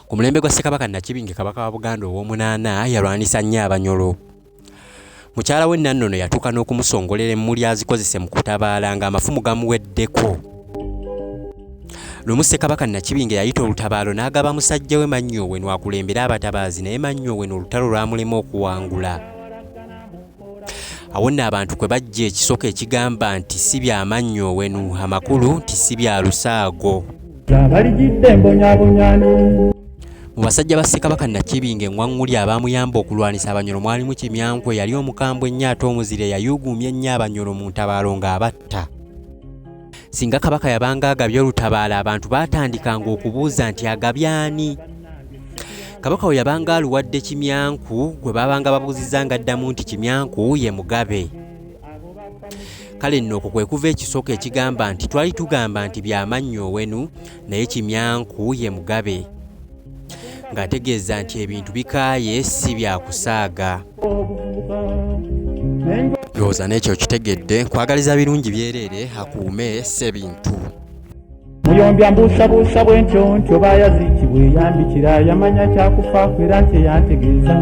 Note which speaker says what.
Speaker 1: Ku mulembe gwa Ssekabaka Nakibinge Kabaka wa Buganda ow'omunaana yalwanisa nnyo Abanyolo. Mukyala we Nannono yatuuka n'okumusongolera emmuli azikozese mu kutabaala ng'amafumu gamuweddeko. Lumu Ssekabaka Nakibinge yayita olutabaalo n'agaba musajja we Mannyoowenu akulembere abatabaazi naye Mannyoowenu olutalo lwamulema okuwangula. Awo nno abantu kwe baggya ekisoko ekigamba nti si bya Mannyoowenu amakulu nti si bya lusaago.
Speaker 2: Abalijidde mbonyaabonyani.
Speaker 1: Mu basajja ba Ssekabaka Nakibinge Ŋŋwaŋŋuli abaamuyamba okulwanisa Abanyoro mwalimu Kimyanku eyali omukambwe ennyo ate omuzira eyayuuguumya ennyo Abanyoro mu ntabaalo ng'abatta. Singa Kabaka yabanga agabye olutabaalo abantu baatandikanga okubuuza nti agabye ani? Kabaka we yabanga aluwadde Kimyanku gwe baabanga babuuzizza ng'addamu nti Kimyanku ye Mugabe. Kale nno okwo kwe kuva ekisoko ekigamba nti twali tugamba nti bya Mannyoowenu naye Kimyanku ye Mugabe. Ng'ategeeza nti ebintu bikaaye si bya kusaaga. Ndowooza n'ekyo okitegedde. Nkwagaliza birungi byereere akuume Ssebintu.
Speaker 2: Muyombi ambuusabuusa bwentyo nti oba yaziikibwa eyambikira yamanya kyakufaako era nti eyantegeeza.